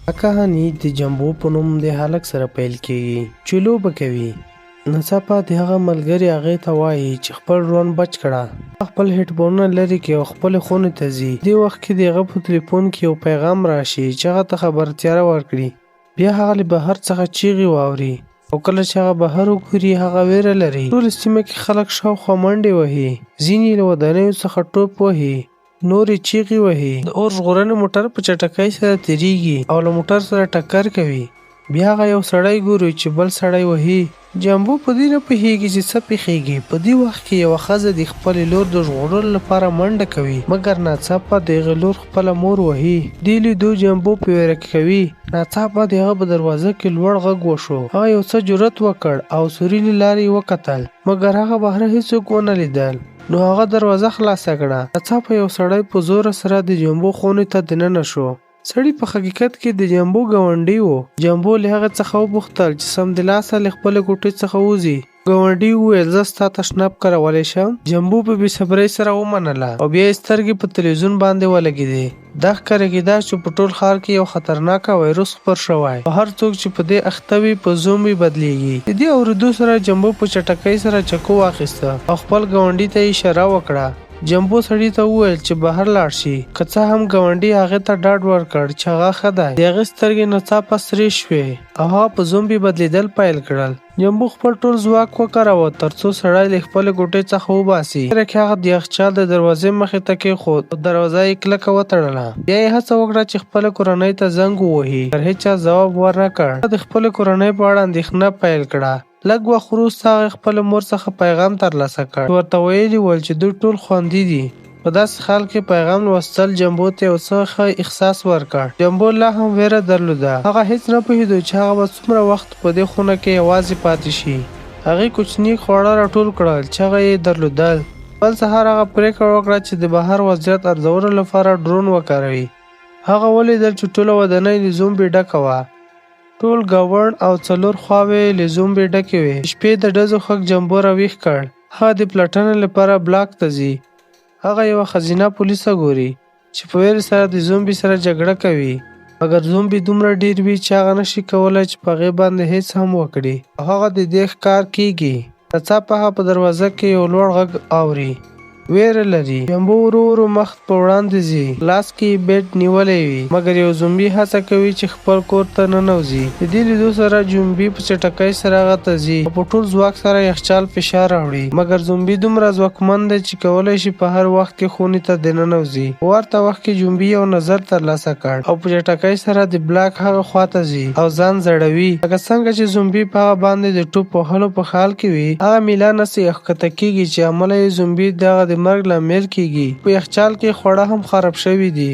دا کهاني د جمبو په نوم د هلک سره پیل کیږي چې لوبه کوي. ناڅاپه د هغه ملګري هغې ته وایي چې خپل ژوند بچ کړه. هغه خپل هیډفونونه لرې کوي او خپلې خونې ته ځي. دې وخت کې د هغه په تلیفون کې یو پیغام راشي چې هغه ته خبرتیا ورکړي. بیا هغه له بهر څخه چیغې واوري او کله چې هغه بهر وګوري هغه ویره لري. ټوله سیمه کې خلک شاوخوا منډې وهي، ځینې له ودانیو څخه ټوپ وهي، نور یې چیغې وهي. د اور ژغورنې موټر په چټکۍ سره تیریږي او له موټر سره ټکر کوي. بیا هغه یو سړی ګوري چې بل سړی وهي. جمبو په دې نه پوهیږي چې څه پیښیږي. په دې وخت کې یوه ښځه د خپلې لور د ژغورلو لپاره منډه کوي، مګر ناڅاپه د هغې لور خپله مور وهي. دې لیدو جمبو په ویره کې کوي. ناڅاپه د هغه په دروازه کې لوړ غږ وشو. هغه یو څه جرئت وکړ او سوري له لارې یې وکتل، مګر هغه بهر هیڅوک ونه لیدل. نو هغه دروازه خلاصه کړه. ناڅاپه یو سړی په زوره سره د جمبو خونې ته دننه شو. سړی په حقیقت کې د جمبو ګاونډی و. جمبو له هغه څخه وپوښتل چې سمدلاسه له خپلې کوټې څخه ووځي. ګاونډي وویل، زه ستا تشناب کارولی شم؟ جمبو په بې صبرۍ سره ومنله او بیا یې سترګې په تلویزیون باندې ولګېدې. دا ښکاره کېده چې په ټول ښار کې یو خطرناک وایروس خپور شوی او هر څوک چې په دې اخته وي په زومبي بدلېږي. د دې اورېدو سره جمبو په چټکۍ سره چکو واخیسته او خپل ګاونډي ته یې اشاره وکړه. جمبو سړي ته وویل چې بهر لاړ شي. که څه هم ګاونډي هغه ته ډاډ ورکړ چې هغه ښه دی، د هغې سترګې ناڅاپه سرې شوې او هغه په زومبي بدلېدل پیل کړل. جمبو خپل ټول ځواک وکاراوه ترڅو سړی له خپلې کوټې څخه وباسي. په اخره کې هغه د یخچال د دروازې مخې ته کېښود او دروازه یې کلکه وتړله. بیا یې هڅه وکړه چې خپلې کورنۍ ته زنګ ووهي، مګر هیچا ځواب ورنه کړ. هغه د خپلې کورنۍ په اړه اندېښنه پیل کړه. لږ وخت وروسته هغې خپلې مور څخه پیغام ترلاسه کړ چې ورته ویلي ول چې دوی ټول خوندي دي. په داسې حال کې پیغام لوستل جمبو ته یو څه ښه احساس ورکړ. جمبو لا هم ویره درلوده. هغه هیڅ نه پوهیدو چې هغه به څومره وخت په دې خونه کې یوازې پاتې شي. هغې کوچني خواړه راټول کړل چې هغه یې درلودل. بل سهار هغه پریکړه وکړه چې د بهر وضعیت ارزولو لپاره ډرون وکاروي. هغه ولیدل چې ټوله ودانۍ له زومبي ډکه وه. ټول ګاونډ او څلور خواوې له زومبي ډکې وې. د شپې د ډزو غږ جمبو راویښ کړ. هغه د پلټنې لپاره بلاک ته ځي. هغه یوه ښځینه پولیسه ګوري چې په ویرې سره د زومبي سره جګړه کوي، مګر زومبي دومره ډیر وي چې هغه نشي کولی چې په هغې باندې هیڅ هم وکړي او هغه د دې ښکار کیږي. ناڅاپه هغه په دروازه کې یو لوړ غږ اوري. ویره لري. جمبو ورو ورو مخ په وړاندې ځي، په لاس کې یې بیټ نیولی وي، مګر یو زومبي هڅه کوي چې خپل کور ته ننوځي. د دې لیدو سره جومبي په چټکۍ سره هغه ته ځي او په ټول ځواک سره یخچال فشار راوړي، مګر زومبي دومره ځواکمن دی چې کولی شي په هر وخت کې خونې ته دننوځي. په ورته وخت کې جومبي یو نظر ترلاسه کړ او په چټکۍ سره د بلاک هغه خوا ته ځي او ځان ځړوي. لکه څنګه چې زومبي په هغه باندې د ټوپ وهلو په حال کې وي، هغه میله نسي او ښکته کیږي چې امله یې زومبي د هغه د مرګ لامل کیږي. په یخچال کې خواړه هم خراب شوي دي.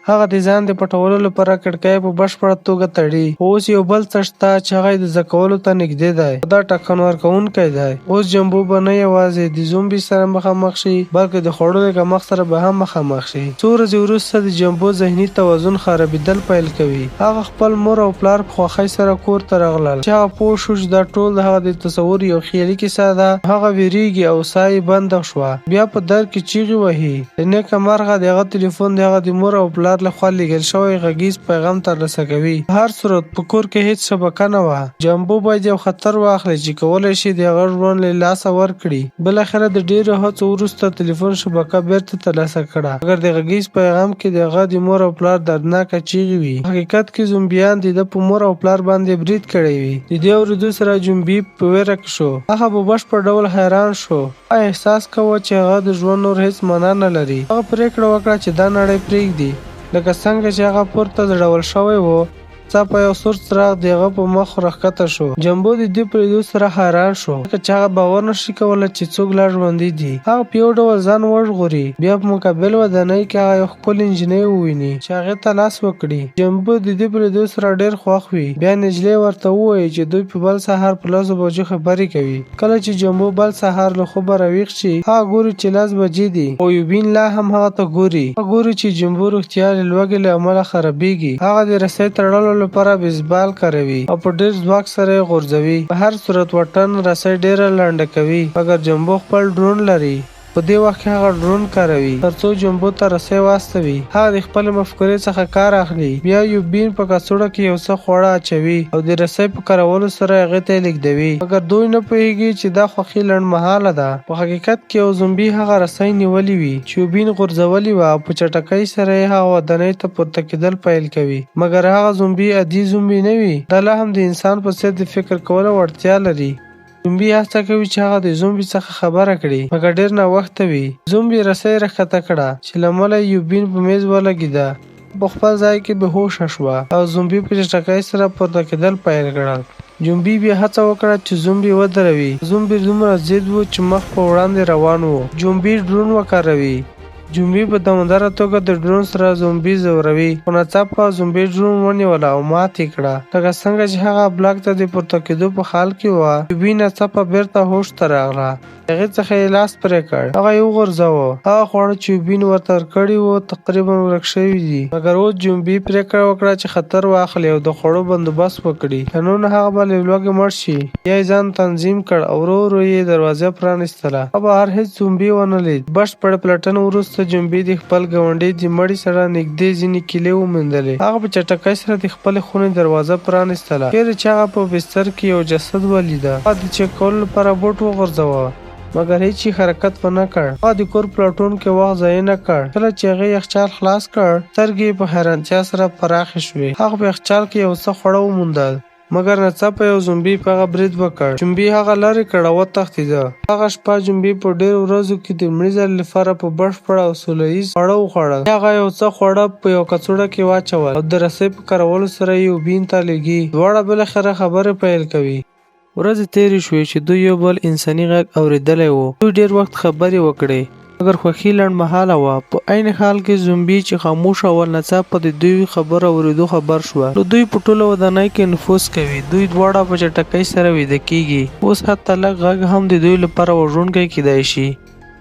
هغه د ځان د پټولو لپاره کړکۍ په بشپړه توګه تړي، خو اوس یو بل څه شته چې هغه یې د زده کولو ته نږدې دی او دا ټکان ورکوونکی دی. اوس جمبو به نه یوازې د زومبي سره مخامخ شي، بلکې د خوړو له کمښت سره به هم مخامخ شي. څو ورځې وروسته د جمبو ذهني توازن خرابېدل پیل کوي. هغه خپل مور او پلار په خوښۍ سره کور ته راغلل. چې هغه پوه شو چې دا ټول د هغه د تصور یو خیالي کیسه ده، نو هغه ویریږي او ساه یې بنده شوه. بیا په درد کې چیغې وهي. له نیکه مرغه د هغه تلیفون د هغه د مور او پلار لخوا لیږل شوی غږیز پیغام ترلاسه کوي. په هر صورت، په کور کې هیڅ شبکه نه وه. جمبو باید یو خطر واخلي چې کولی شي د هغه ژوند له لاسه ورکړي. بالاخره د ډیرو هڅو وروسته تلیفون شبکه بیرته ترلاسه کړه، مګر د غږیز پیغام کې د هغه د مور او پلار دردناکه چیغې وي. په حقیقت کې زومبیان د ده په مور او پلار باندې برید کړی وي. د دې اوریدو سره جومبي په ویره کې شو. هغه په بشپړ ډول حیران شو. هغه احساس کاوه چې هغه د ژوند نور هیڅ مانا نه لري. هغه پریکړه وکړه چې دا نړۍ پریږدي. لکه څنګه چې هغه پورته ځړول شوی و، ناڅاپه یو سور څراغ د هغه په مخ راښکته شو. جمبو د دې په لیدو سره حیران شو، ځکه چې هغه باور نه شي کولی چې څوک لا ژوندي دي. هغه په یو ډول ځان وژغوري. بیا په مقابل ودانۍ کې هغه یو ښکلې نجلۍ وویني چې هغې ته لاس وکړي. جمبو د دې په لیدو سره ډېر خوښ وي. بیا نجلۍ ورته ووایي چې دوی په بل سهار په لسو بجو خبرې کوي. کله چې جمبو بل سهار له خوبه راویښ شي، هغه ګوري چې لس بجې دي، خو یوبین لا هم هغه ته ګوري. هغه ګوري چې جمبو روغتیا له لوږې له امله خرابیږي. هغه د رسۍ تړلو لپاره بیسبال کاروي او په ډېر ځواک سره یې غورځوي. په هر صورت واټن رسۍ ډېره لنډه کوي، مګر جمبو خپل ډرون لري. په دې وخت کې هغه ډرون کاروي ترڅو جمبو ته رسۍ واستوي. هغه د خپلې مفکورې څخه کار اخلي. بیا یوبین په کڅوړه کې یو څه خواړه اچوي او د رسۍ په کارولو سره هغې ته یې لیږدوي. مګر دوی نه پوهیږي چې دا خوښي لنډمهاله ده. په حقیقت کې یو زومبي هغه رسۍ نیولې وي چې یوبین غورځولې وه او په چټکۍ سره یې هغه ودانۍ ته پورته کیدل پیل کوي. مګر هغه زومبي عادي زومبي نه وي. دا لا هم د انسان په څیر د فکر کولو وړتیا لري. زومبي هڅه کوي چې هغه د زومبي څخه خبره کړي، مګر ډېر ناوخته وي. زومبي رسۍ راښکته کړه چې له امله یې یوبین په میز ولګېده. په خپل ځای کې بې هوښه شوه او زومبي په چټکۍ سره پورته کېدل پیل کړل. جومبي بیا هڅه وکړه چې زومبي ودروي، خو زومبي دومره ضد و چې مخ په وړاندې روان و. جومبي ډرون وکاروي. جومبي په دوامداره توګه د ډرون سره زومبي ځوروي، خو ناڅاپه زومبي ډرون ونیوله او مات یې کړه. لکه څنګه چې هغه بلاک ته د پورته کېدو په حال کې وه، جومبي ناڅاپه بیرته هوښ ته راغله. له هغې څخه یې لاس پرې کړ. هغه یې وغورځاوه. هغه خواړه چې یوبین ورته ورکړي وو، تقریباً ورک شوي دي. مګر اوس جومبي پرېکړه وکړه چې خطر واخلي او د خوړو بندوبست وکړي، که نه نو هغه به له لوږې مړ شي. بیا یې ځان تنظیم کړ او ورو ورو یې دروازه پرانیستله. هغه بهر هیڅ زومبي ونه لید. بشپړې پلټنې وروسته جومبي د خپل ګاونډي د مړي سره نږدې ځینې کیلې وموندلې. هغه په چټکۍ سره د خپلې خونې دروازه پرانیستله، چیرې چې هغه په بستر کې یو جسد ولیده. هغه د چک کولو لپاره بوټ وغورځاوه، مګر هیڅ شي حرکت ونه کړ. هغه د کور په لټون کې وخت ضایع نه کړ. کله چې هغې یخچال خلاص کړ، سترګې یې په حیرانتیا سره پراخې شوې. هغه په یخچال کې یو څه خواړه وموندل. مګر ناڅاپه یو زومبي په هغه برید وکړ. جومبي هغه لرې کړ او وتښتېده. هغه شپه جومبي په ډېرو ورځو کې د لومړي ځل لپاره په بشپړ او سوله ییز خواړه وخوړل. بیا هغه یو څه خواړه په یوه کڅوړه کې واچول او د رسۍ په کارولو سره یې یوبین ته لېږي. دواړه بالاخره خبرې پیل کوي. ورځې تېرې شوې چې دوی یو بل انساني غږ اورېدلی و. دوی ډېر وخت خبرې وکړې. مګر خوښي لنډمهاله وه. په عین حال کې زومبي چې خاموشه ول ناڅاپه د دوی خبرو اورېدو خبر شوه. نو دوی په ټوله ودانۍ کې نفوذ کوي. دوی دواړه په چټکۍ سره ویده کېږي. اوس حتی لږ غږ هم د دوی لپاره وژونکی کېدای شي.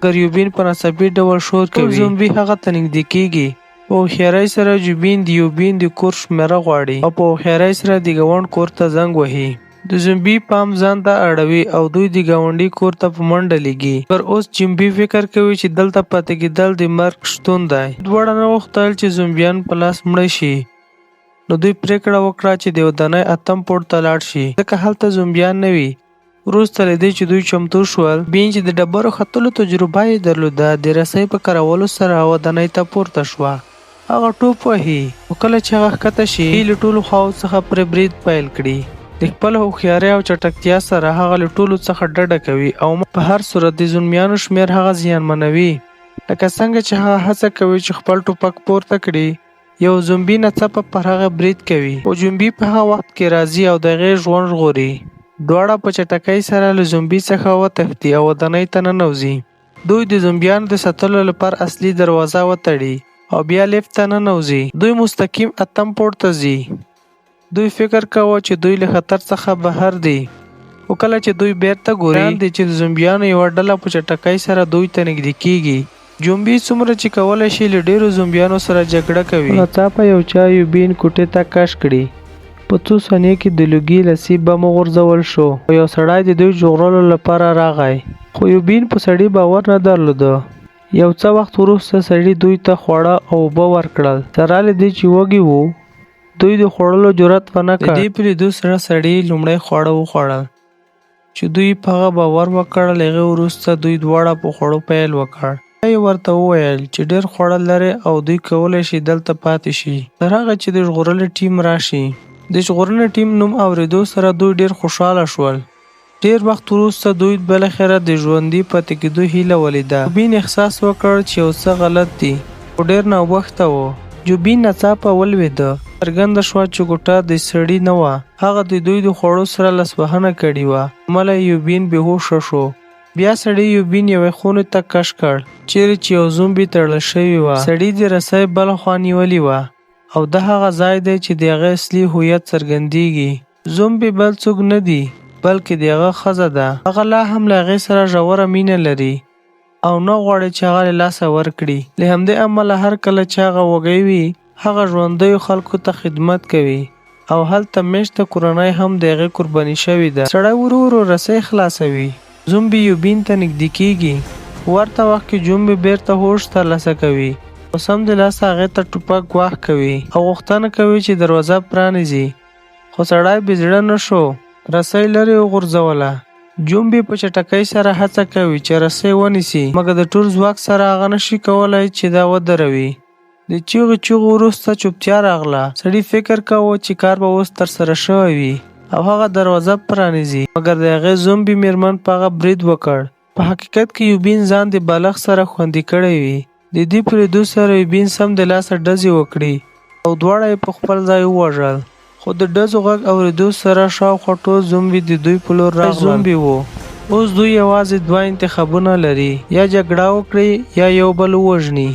مګر یوبین په ناڅاپي ډول شور کوي. ټول زومبي هغه ته نږدې کېږي. په هوښیارۍ سره جوبین د یوبین د کور شمېره غواړي او په هوښیارۍ سره د ګاونډ کور ته زنګ وهي. د زومبي پام ځان ته اړوي او دوی د ګاونډي کور ته په منډه لېږي. مګر اوس جیمبي فکر کوي چې دلته پاتې کېدل د مرګ شتون دی. دوی دواړه نه غوښتل چې زومبیان په لاس مړه شي، نو دوی پرېکړه وکړه چې د ودانۍ اتم پوړ ته لاړ شي، ځکه هلته زومبیان نه وي. وروسته له دې چې دوی چمتو شول، بین چې د ډبرو ختلو تجربه یې درلوده، د رسۍ په کارولو سره ودانۍ ته پورته شوه. هغه ټوپ وهي، خو کله چې هغه ښکته شي، دوی له ټولو خواوو څخه پرې برید پیل کړي. د خپل هوښیارۍ او چټکتیا سره هغه له ټولو څخه ډډه کوي او په هر صورت د زلمیانو شمېر هغه زیانمنوي. لکه څنګه چې هغه هڅه کوي چې خپل ټوپک پورته کړي، یو زومبي ناڅاپه پر هغه برید کوي، خو زومبي په هغه وخت کې راځي او د هغې ژوند ژغوري. دواړه په چټکۍ سره له زومبي څخه وتښتي او ودانۍ ته ننوځي. دوی د زومبیانو د ساتلو لپاره اصلي دروازه وتړي او بیا لفټ ته ننوځي. دوی مستقیم اتم پوړ ته ځي. دوی فکر کاوه چې دوی له خطر څخه بهر دي، خو کله چې دوی بیرته ګوري، حیران دي چې د زومبیانو یوه ډله په چټکۍ سره دوی ته نږدې کیږي. جومبي څومره چې کولی شي له ډیرو زومبیانو سره جګړه کوي. خو ناڅاپه یو چا یوبین کوټې ته کش کړي. په څو ثانیو کې د لوګي لاسي بم وغورځول شو او یو سړی د دوی ژغورلو لپاره راغی. خو یوبین په سړي باور نه درلوده. یو څه وخت وروسته سړي دوی ته خواړه او اوبه ورکړل. سره له دې چې وږي وو، دوی د خوړلو جرات ونه کړ. د دې په لیدو سره سړي لومړی خواړه وخوړل، چې دوی په هغه باور وکړ. له هغې وروسته دوی دواړه په خوړو پیل وکړ. بیا یې ورته وویل چې ډېر خواړه لري او دوی کولی شي دلته پاتې شي تر هغه چې د ژغورنې ټیم راشي. د ژغورنې ټیم نوم اورېدو سره دوی ډېر خوشاله شول. ډېر وخت وروسته دوی بالاخره د ژوندي پاتې کېدو هیله ولیده. جوبین احساس وکړ چې یو څه غلط دي، خو ډېر ناوخته و. جوبین ناڅاپه ولوېده. څرګنده شوه چې کوټه د سړي نه وه. هغه د دوی د خوړو سره لاسوهنه کړې وه. له امله یې یوبین بې هوښه شو. بیا سړي یوبین یوې خونې ته کش کړ، چیرې چې یو زومبي تړل شوی وه. سړي د رسۍ بله خوا نیولې وه او دا هغه ځای دی چې د هغه اصلي هویت څرګندېږي. زومبي بل څوک نه دی، بلکې د هغه ښځه ده. هغه لا هم له هغې سره ژوره مینه لري او نه غواړي چې هغه له لاسه ورکړي. له همدې امله هر کله چې هغه وږی وي، هغه ژوندیو خلکو ته خدمت کوي او هلته مېشته کورنۍ هم د هغې قرباني شوې ده. سړی ورو ورو رسۍ خلاصوي. زومبي یوبین ته نږدې کېږي، په ورته وخت کې جومبي بیرته هوښ ترلاسه کوي او سمدلاسه هغې ته ټوپک ګواښ کوي او غوښتنه کوي چې دروازه پرانیزي، خو سړی بې زړه نه شو، رسۍ لرې وغورځوله. جومبي په چټکۍ سره هڅه کوي چې رسۍ ونیسي، مګر د ټول ځواک سره هغه نشي کولی چې دا ودروي. د چیغو چیغو وروسته چوپتیا راغله. سړي فکر کاوه چې کار به اوس ترسره شوی وي او هغه دروازه پرانیزي، مګر د هغې زومبي میرمن په هغه برید وکړ. په حقیقت کې یوبین ځان د بالښت سره خوندي کړی وي. د دوی په لیدو سره یوبین سمدلاسه ډزې وکړې او دواړه یې په خپل ځای ووژل. خو د ډزو غږ اورېدو سره شاوخوا ټول زومبي د دوی په لور راغلل. زومبي وو. اوس دوی یوازې دوه انتخابونه لري، یا جګړه وکړي یا یو بل ووژني.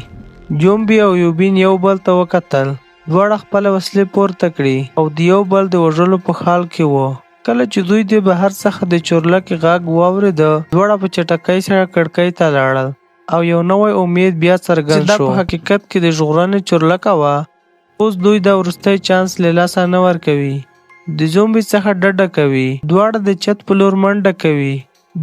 جومبي او یوبین یو بل ته وکتل. دواړه خپلې وسلې پورته کړې او د یو بل د وژلو په حال کې وو. کله چې دوی د بهر څخه د چورلکې غږ واورېده، دواړه په چټکۍ سره کړکۍ ته لاړل او یو نوی امید بیا څرګند شو. چې دا په حقیقت کې د ژغورنې چورلکه وه. اوس دوی دا وروستی چانس له لاسه نه ورکوي. د زومبي څخه ډډه کوي. دواړه د چت په لور منډه کوي.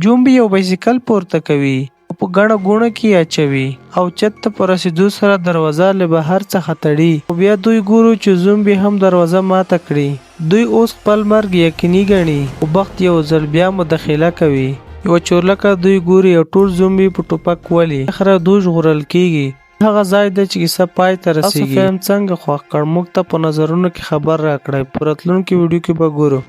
جومبي یو بایسکل پورته کوي او په ګڼه ګوڼه کې یې اچوي او چت ته په رسیدو سره دروازه له بهر څخه تړي. خو بیا دوی ګورو چې زومبي هم دروازه ماته کړي. دوی اوس خپل مرګ یقیني ګڼي، خو بخت یو ځل بیا مداخله کوي. یوه چورلکه دوی ګوري او ټول زومبي په ټوپک ولي. بالاخره دوی ژغورل کیږي. هغه ځای دی چې کیسه پای ته رسیږي. تاسو فلم څنګه خوښ کړ؟ موږ ته په نظرونو کې خبر راکړئ. په راتلونکي ویډیو کې به ګورو.